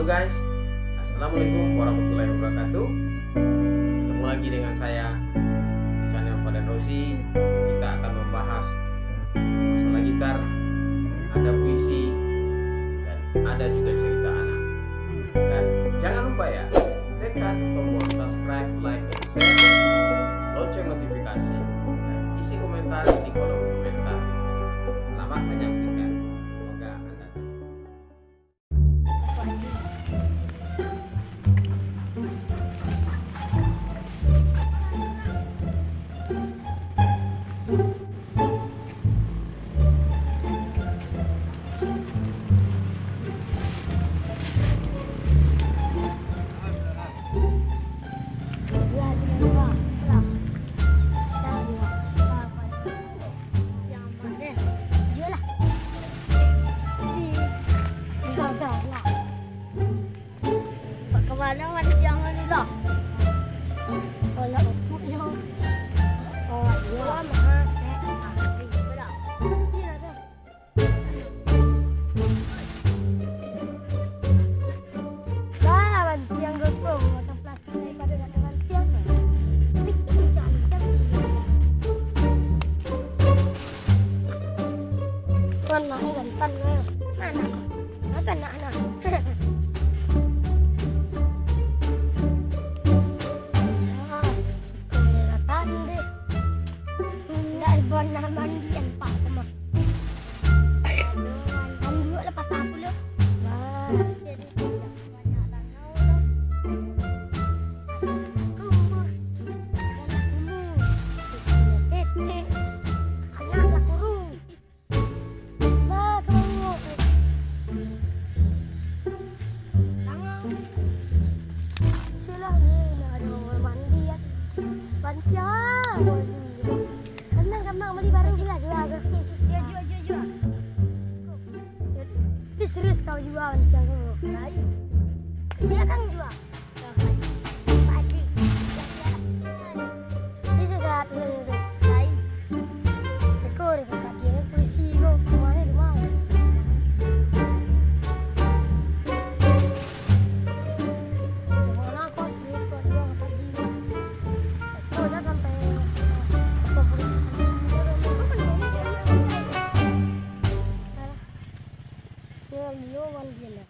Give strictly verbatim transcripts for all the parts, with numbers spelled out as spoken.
Halo guys, Assalamualaikum warahmatullahi wabarakatuh. Ketemu lagi dengan saya di channel Fadan Rosi. Kita akan membahas masalah gitar, ada puisi, dan ada juga cerita anak. Dan jangan lupa ya, tekan tombol subscribe, like, and share, lonceng notifikasi, dan isi komentar di kolom komentar. Selamat menyaksikan. Semoga Anda Bak kabalang ado jangan tu lah. Kalau nak upuk je. Oh, iya. Wah, mahal. Eh, ah, iya lah. Iya lah. Lah, bantiang gotong, batang plastik daripada nak bantiang. Tuan, nak, eh, bantan, eh. Anak. Apa nak, anak? Ah, kelihatan deh. Ndak pernah mandi, empat rumah. Mandi dulu lah, patah pulo. Wah, jadi tidak banyak rangau lah. Kumur. Kumur. Tetek. Anak lah kurus. Lah, kau. Tangan. Silah, ni, nak ada orang mandi, ya. Bantiang, mandi. Tenang, gampang, bali baru lah, jual. Ya, jual, jual, jual. Ni serius kau jual bantiang tu? Lain. Silakan jual. Yo, yo, wan dia lah.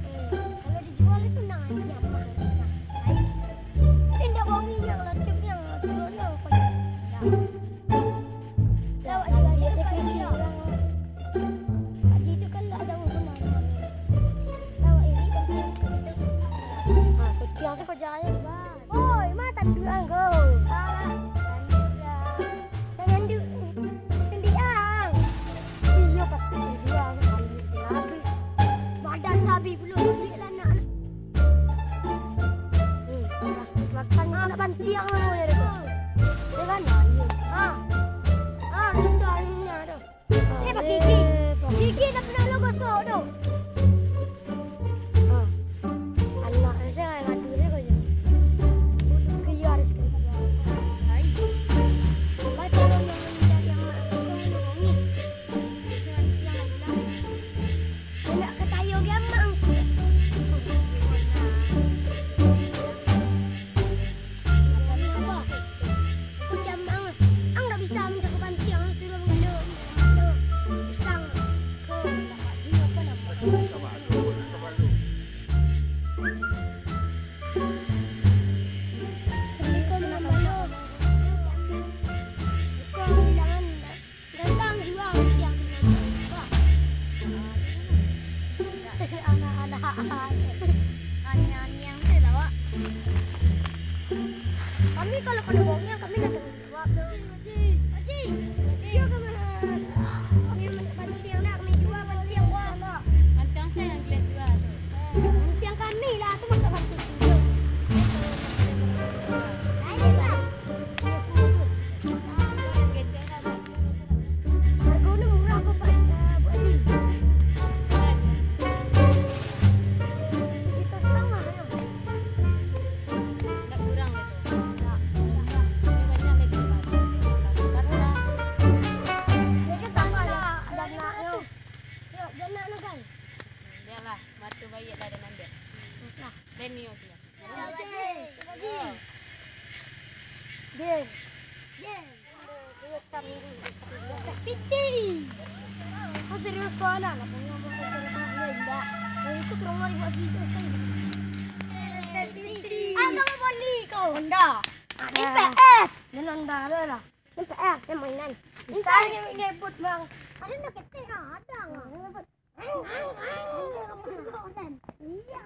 Eh, kalau dijual itu nang aja, Mak. Lain. Tapi ndak bau minyak lah, cek yang turun lah, kau. Ya. Lawak jual itu kan dia. Haji itu kan ndak ada hubungan. Lawak ini kan dia itu. Ah, kuciang sih kau jangan, Bang. Oi, mata duang ko. Alah, tandiang. Tangan du-, tandiang. Iyo, pasti duang, kali ni habis. Badan habis pulo, duit lah nak. Hmm, makan, nak bantiang lah, ya, tu. Ya kan? Ah, iyo. Ah. Ah, susah ni, aduh. Eh, Pak Kiki. Kiki tak pernah lo gosok tu. Ah. Anak saya yang ngadu saya kau je. Butuh kerja ada sekali. Hai. Baca lo yang minta yang mak aku tu ni. Yang bilang. Saya nak ketayo dia mak aku. Kau jam ang, ang ndak bisa manjago bantiang, suruah manggaleh, manggaleh pisang. Kau ndak maju apa nama? Assalamualaikum, Mama. Kau bilangan ndak? Datang jua bantiang. Wah. Anak-anak. Aniang-aniang tu lah, Wak. Kami kalau kena bongnya, kami nak tanggung jawab tu. Haji, Haji, Haji. Iyo, kami. Kami bantiang nak, kami jua bantiang, Wak. Bantiang saya yang kalian jua tu. Bantiang kami lah, tu masak bantiang. Lain lah. Hargonyo murah ko, Pak, eh, Bu Haji? Sajuta satangah, yo. Ndak kurang itu. Ndak. Banyak lagi, Pak. Karena. Yo, janaknyo, kan? Yalah, matu baiak lah dan ambiak. Nah. Dan ni okey. Yo. Piti. Kau serius kau, anak? Nak punya mau kau serius, enggak? Kau ikut rumah dibuat video kan? Piti. Angkau mau beli kau? Honda. Ada. M P S. Dan Honda ada lah. M P S, yang mainan. Bisa ni ngebut, Bang. Ada nak ketek, ada. Ngebut. Iya.